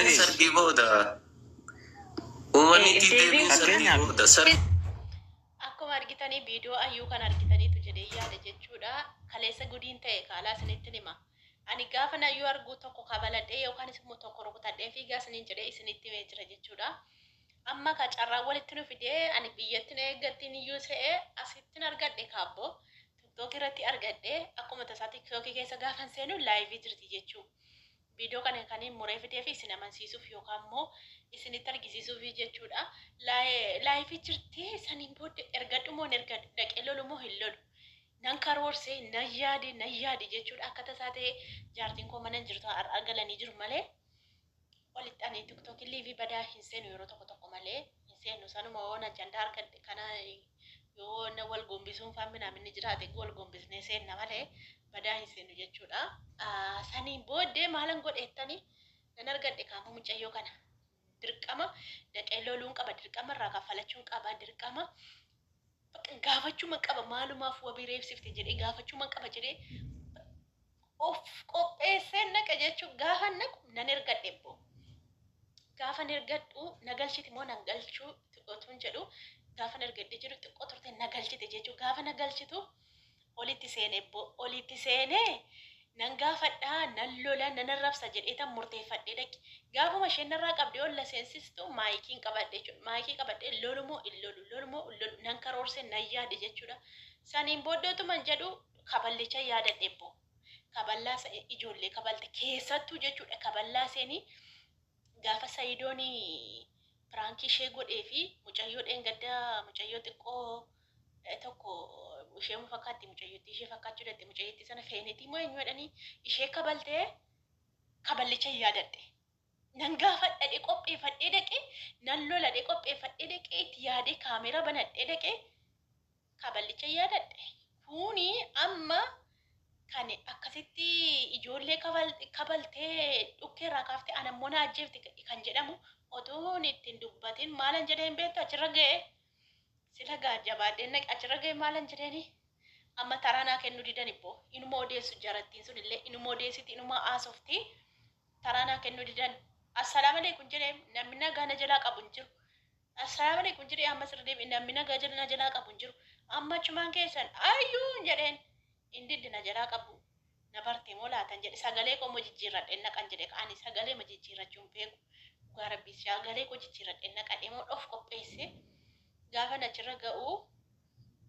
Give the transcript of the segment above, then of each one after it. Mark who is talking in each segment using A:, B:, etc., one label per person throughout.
A: Deebiin sargii booda. Uummanni
B: Deebiin
A: deebiin sargii
C: Fakkeenyaaf
A: booda. Sargii
D: Akkuma argitanii viidiyoo Ayyuu kan argitaniitu jedhee yaada jechuudha. Kaleessa gudiin ta'e kaalaa isinitti hima. Ani gaafan Ayyuu argu tokko kabaladhee yookaanis immoo tokko rukutadhee fiigaa isiniin jedhee isinitti himee jira jechuudha. Amma ka carraan walitti nu fidee ani biyyattin eeggattiin iyyuu se'ee asittin argadhe kaabbo tiktok irratti argadhe akkuma tasaa tiktok keessa gaafan seenu live jirti jechuu. Video kana kaniin muree fideefi isin amansiisuuf yookaan immoo isinitti argisiisuufi jechuudha. Live jirti saniin booddee ergadhu moo hin ergadhu dhaqee lolu moo hin lolu nan karoorse nan yaade nan yaade jechuudha akka tasaa ta'e jaartiin koo mana hin jirtu har'a galanii jiru malee olitti ani tiktookii liivii badaa hin seenu yeroo tokko tokko malee hin seenu sanuma yoon ajandaa argadhe kana yoo na wal gombisuun faan minaaminni jiraate wal gombisnee seenna malee badaa hin seenu jechuudha. Saniin booddee maalan godheettani nan argadhe kaama mucayyoo kana dirqama dhaqee loluun qaba dirqama irraa kaffalachuun qaba dirqama gaafachuman qaba maalumaaf wabii reebsifte jedhee gaafachuman qaba jedhee of qopheesseen naqe jechuun gaafa naqu nan ergadhe bbo. Gaafan ergadhu na galchiti moo nan galchuu otuun jedhu gaafan ergadhe jedhu xiqqoo turte na galchite jechuun gaafa na galchitu olitti seene bbo olitti seenee nan gaafadha nan lola nan arrabsa jedheetan murteeffadhee dhaqe. Gaafuma isheen narraa qabdee ol na seensistu maayikiin qabadhe jechuudha. Maayikii qabadhee lolu moo hin lolu lolu moo hin lolu nan karoorse nan yaade jechuudha. Saniin booddee otuman jedhu kaballicha yaadadhe bbo. Kaballaa ijoollee kabalte keessattuu jechuudha kaballaa seenii gaafa Sayidoon piraankii ishee godhee fi mucayyoo dheengadda mucayyoo xiqqoo tokko ishee mu fakkaatti mucayyottii ishee fakkaachuu danda'e mucayyottii sana feenetii moo eenyu jedhanii ishee kabaltee kaballicha hin yaadadhe. Nan gaafadhadhe qopheeffadhee dhaqee nan loladhe qopheeffadhee dhaqee itti yaadee kaameeraa banadhee dhaqee kaballicha hin yaadadhe. Kuni amma kan akkasitti ijoollee kabaltee dhukkee irraa kaaftee ana immoo na ajjeefte kan jedhamu otoon itti hin dubbatin maalan jedhee hin beektu achirra ga'e. Sila gaa jabaadheen dhaqe achirra ga'e maalan jedheeni amma taraa naa kennuu didan ibboo inuma odeessu jarattiin sun illee inuma odeessiti inuma haasofti taraa naa kennuu didan assalaamaleykum jedhee namni nagaa na jalaa qabu hin jiru. Assalaamaleykum jedhee ammas irra deebi'e namni nagaa jala na jalaa qabu hin jiru. Amma achumaan keessan ayyuun jedheen hin didde na jalaa qabu na barte moo laatan jedhe sagalee koo immoo jijjiirradheen naqan jedhe ani sagalee ma jijjiirrachuu hin beeku dhugaa rabbii sagalee koo jijjiirradheen naqadhee moo of qopheesse gaafa achirra ga'u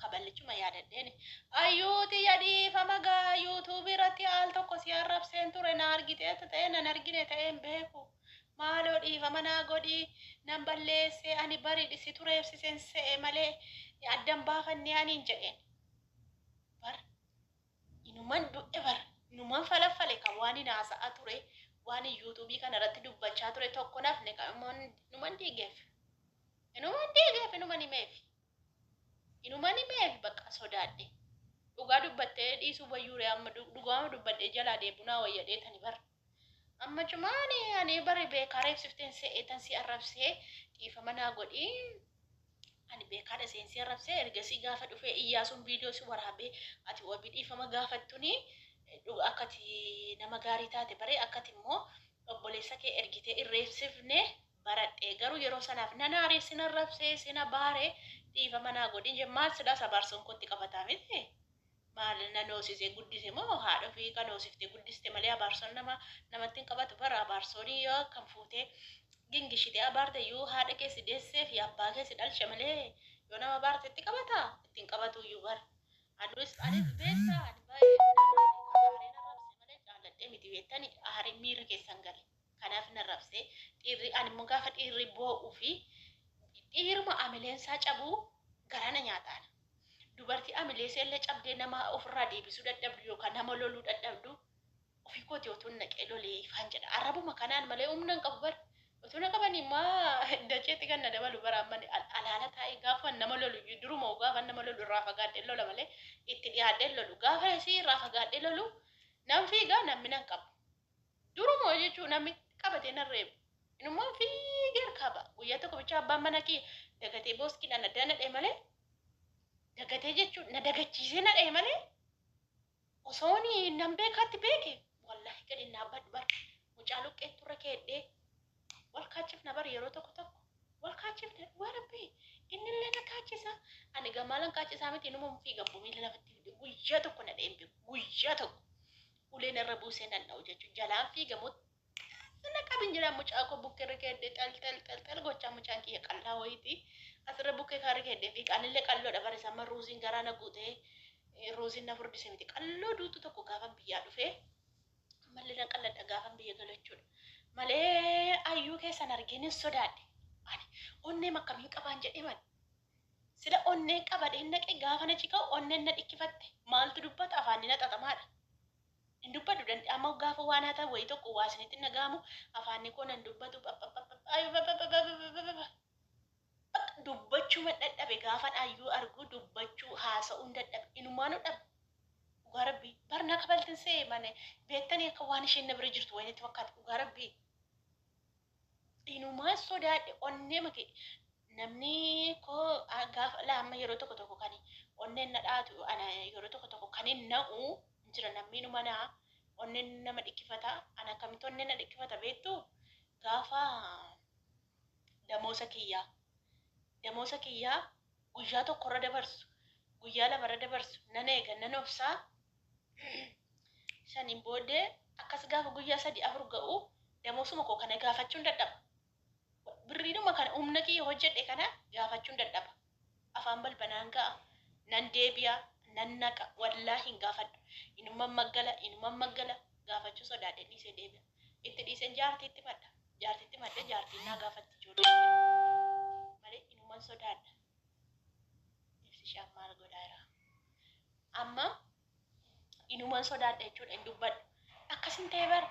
D: kaballichuma yaadadheen ayyuu tiyya dhiifama gaa yuutuubii irratti al tokko si arrabseen ture na argiteetta ta'e nan argine ta'e hin beeku Maaloo dhiifama naa godhi nan balleesse ani bari situ reebsisen se'e malee addan baafanne aniin jedheen. Bar inuman du'e bar inuman falaffale kan waanin haasa'a ture waanin yuutuubii kana irratti dubbachaa ture tokko nafne kan inuman diigeef inuman diigeef inuman himeef inuman himeef bakka sodaadhe dhugaa dubbattee dhiisuu wayyuure amma dhugaama dubbadhee jalaa deebunaa wayya dheetani bar. Amma cumaani ani bari beekaa reebsifteen se'ee tan si arrabsee dhiifama naa godhi ani beekaadha seen si arrabsee ergasii gaafa dhufee iyyaasuun viidiyoo si waraabee ati wabii dhiifama gaafattuni akkati nama gaarii taate bare akkati immoo obboleessa kee ergitee hin reebsifne baradhe garuu yeroo sanaaf nan aaree sin arrabsee sin abaare dhiifama naa godhin jee maal silaa sabaarsoon kootti qabataa miti Maal nan hoosisee guddise moo haadha ofii kan hoosiftee guddiste malee abaarsoon nama namatti hin qabatu bara abaarsoon yoo akkam fuutee gingishitee abaarte iyyuu haadha kee si deessee fi abbaa kee si dhalche malee yoo nama abaarte itti qabata itti hin qabatu iyyuu bara aduus anis beektaa ani baay'ee nan aare kan aaree na rabse malee jaalladhee miti beektani aaree miira keessan gale kanaaf na rabse dhiirri ani immoo gaafa dhiirri boo'uu fi dhiiruma amileensaa cabuu garaa na nyaataana. Dubartii amileeseellee cabdee nama ofirraa deebisuu dadhabdu yookaan nama loluu dadhabdu ofii kooti otuun naqee lolee ifaan jedha. Arrabuma kanaan malee humna hin qabu bar. Otuu na qabanii maa dacheetti kan na dabalu bara amma alaala taa'ee gaafa nama lolu duruma gaafa nama lolu irraa fagaadhee lola malee itti dhiyaadhee lolu. Gaafa isii irraa fagaadhee lolu nan fiigaa namni nan qabu. Duruma jechuun namni qabatee nan reebu. Inummaan fiigee harkaa ba'a. Guyyaa tokko bicha abbaan mana kiyya dagatee booskiidhaan adda na dha'e malee dagatee jechuun na dagachiisee na dha'e malee osoon nan beekaatti beeke wallaahi gadi hin dhaabbadhu bara. Mucaa luqqeettu irra keedhee kaachifna bar yeroo tokko tokko wal kaachifna dhugaa rabbii innillee na kaachisa ani gamaalan kaachisaa miti inuma fiiga miila lafatti guyyaa tokko na dheen beeku guyyaa tokko ulee narra buusee nan dha'u jechuudha jalaan fiiga moo na qabin jedha mucaa koo bukkee irra keedde xal xal xal xal gochaa mucaan kiyya qallaa wayiiti asirra bukkee kaarra keedde fi anillee qalloodha bara isa amma ruuziin garaa na guutee ruuziin na furdise miti qalloo duutu tokko gaafan biyyaa dhufee ammallee nan qalladha gaafan biyya galachuudha malee ayyuu keessan argeen hin sodaadhe ani onnee akkamiin qabaan jedhee man sila onneen qabadheen naqe gaafa na ciqa'u onneen na dhikkifatte maaltu dubbata afaanni na xaxamaadha. Hin dubbadhu amma gaafa waan haa ta'u wayii tokko waa isinitti dhaga'amu afaanni koo nan dubbatu dubbachuu man dadhabe gaafan ayyuu argu dubbachuu haasa'uun dadhabe inumaanu dhabe dhugaa rabbii barna kabaltin see mane beektanii akka waan isheen na bira jirtu wayinitti fakkaata dhugaa rabbii inumaan sodaadhe onnee make namni koo gaafa laa amma yeroo tokko tokko kan onneen na dhaatu ana yeroo tokko tokko kan hin na'u jira namni inuma naa onneen nama dhikkifata ana akkamitti onneen na dhikkifata beektu gaafa damoosa kiyyaa damoosa kiyyaa guyyaa tokkorra dabarsu guyyaa lamarra dabarsu nan eega nan obsaa saniin booddee akkas gaafa guyyaa 3 4 ga'u damoosuma koo kana gaafachuun dadhaba. Birriidhuma kana humna kiyya hojjedhe kana gaafachuun dadhaba. Afaan balbanaan ga'a nan deebi'a nan naqa wallaahi hin gaafadhu inuman maggala inuman maggala gaafachuu sodaadhe dhiisee deebi'a. Itti dhiiseen jaartiitti madda jaartiitti madde jaartiin naa gaafatti ijoollee malee inuman sodaadha. Ibsishaan maal godhaa jira? Amma inuman sodaadha jechuudha hin dubbadhu. Akkasin ta'e bara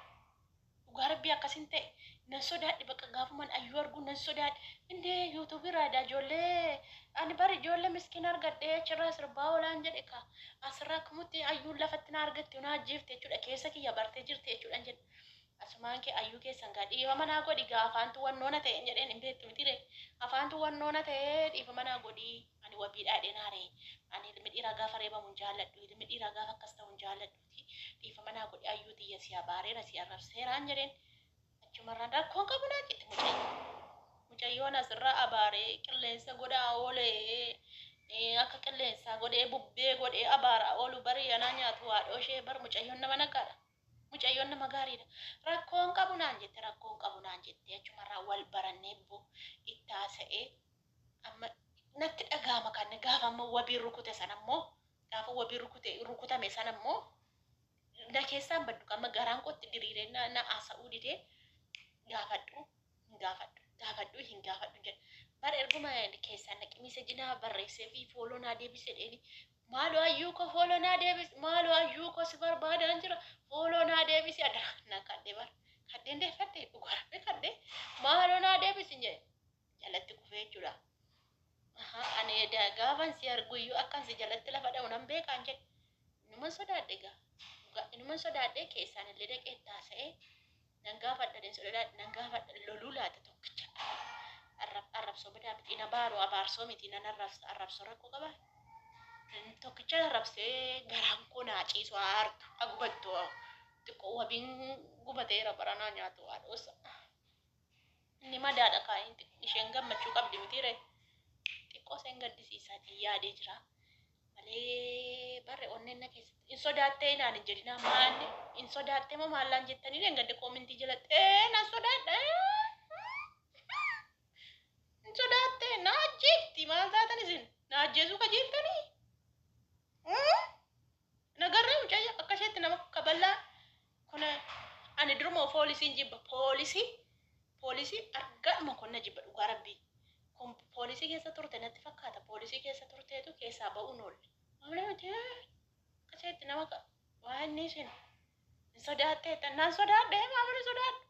D: dhugaa rabbii akkasin ta'e nan sodaadhe bakka gaafuman ayyuu argu nan sodaadhe indee yuutuubii irraa ijoollee ani bari ijoollee miskiina argadhee achirraa sirbaa oolaan jedhe ka asirraa akkamitti ayyuun lafatti na argatte na ajjeefte jechuudha keessa kiyya bartee jirti jechuudha jedhe asumaan kee ayyuu keessan gaa dhiifama naa godhi gaa afaantu wannoona ta'e jedheen hin beektu miti afaantu wannoona ta'e dhiifama naa godhi ani wabiidhaa jedheen ani ilmi dhiiraa gaafa reebamu hin jaalladhu ilmi dhiiraa gaafa akkas ta'u hin jaalladhuuti dhiifama naa godhi ayyuu tiyya si abaareera si arrabseeraan jedheen achumarraan rakkoon qabu naa jette mucayyo mucayyoon asirraa abaaree qilleensa godhaa oolee akka qilleensaa godhee bubbee godhee abaaraa oolu bari anaa nyaatu haadhoo ishee bar mucayyoon nama nagaadha mucayyoon nama gaariidha rakkoon qabu naan jette rakkoon qabu naan jette achumarraa wal barannee boo itti haasa'ee amma natti dhaga'ama kan gaafa amma wabiin rukute sana immoo gaafa wabiin rukute rukutame sana immoo na keessaan baddu amma garaan kootti diriiree na na haasa'uu didee gaafadhu hin gaafadhu gaafadhu hin gaafadhu jedha bara erguma keessaan naqi message naa barreessee fi follow naa deebise dheeni maaloo ayyuu koo follow naa deebisi maaloo ayyuu koo si barbaadaan jira follow naa deebisi adara na kadhe bara kaddeen deeffadhe dhugaa rabbi kadhe maaloo naa deebisi jedhe jalatti kufee jechuudha. Ani gaafan si argu iyyuu akkan si jalatti lafa dha'u nan beekaan jedhe. Inuman sodaadhe gaa. Inuman sodaadhe keessaan illee dhaqee taasa'ee nan gaafadha den sodaadhe nan gaafadha loluu laata tokkicha. Arrabsoo bidaa miti na baaru abaarsoo miti nan arrabsa arrabsoo rakkoo qaba. Tokkicha arrabsee garaan koo naa ciisu aartu agubattu xiqqoo wabiin gubateera baranaa nyaatu haadhoosa. Inni madaadha kaayin isheen gammachuu qabdi mitiire xiqqoo isheen gaddisiisaa yaadee jira malee barre onneen na keessatti hin sodaattee naan hin jedhinaa maalli hin sodaattee moo maallaan jettanii dheen gadde comment jalatti ee nan sodaadha hin sodaattee na ajjeefti maal taatan isin na ajjeesuu kajeeltanii nagarree mucayyo akka isheetti nama kaballaa kun ani duruma poolisiin jibba poolisii poolisii argaadhuma kun na jibba dhugaa rabbii kun poolisii keessa turte natti fakkaata poolisii keessa turteetu keessaa ba'uun oolle maamila miti akka isheetti nama waa inni isin hin sodaattee naan sodaadhe maamila sodaadhu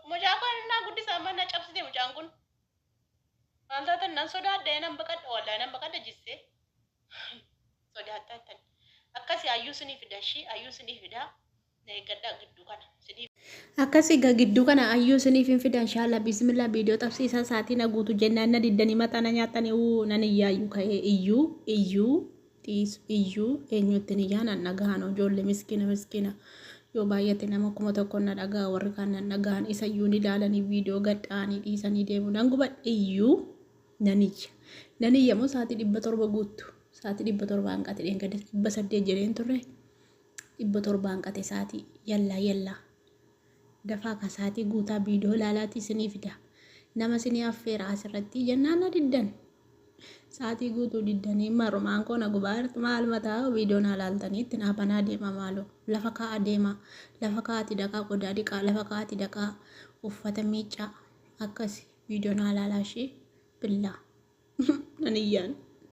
D: mucaa kun naa guddisa amma na cabsite mucaan kun maal taatan nan sodaadhe nan baqadha wallahi nan baqadha jissee sodaattaa jettan akkasi ayyuu sinii fida ishii ayyuu sinii fida na eeggadhaa gidduu kana sinii
A: Akkasii egaa gidduu kana ayyuu isiniif hin fida inshallah bismillah viidiyoo qabsiisaa sa'aatii na guutu jennaan na diddanii mataa na nyaatanii uu nan iyyaayyuu ka'ee iyyuu iyyuu dhiisu iyyuu eenyutti hin iyyaan an dhagahan ijoollee miskiina miskiina. Yoo baay'ate nama 1000 na dhagaa, warri kaan nan dhagaan isayyuu ni ilaalanii viidiyoo gadhaanii dhiisanii deemu. Nan gubadhe iyyuu nan iyya. Nan iyya moo sa'aatii 700 guuttu. Sa'aatii 700 hanqate, dheengadde 800 jedheen turre. 700 hanqate sa'aatii, yallaa yallaa. Dafaa ka sa'aatii guutaa, viidiyoo ilaalaatii isinii fida. Nama isinii affeera asirratti jennaan na diddan. Sa'aatii guutuu diddanii marumaan koo na gubaa jirtu, maal mataa viidiyoo naa laaltanii itti naa banaa deema maaloo. Lafa kaa'aa deema. Lafa kaa'aati dhaqaa qodaa dhiqaa. Lafa kaa'aati dhaqaa uffata miiccaa. Akkasi viidiyoo naa laalaa ishee billaa. Nan iyyaan.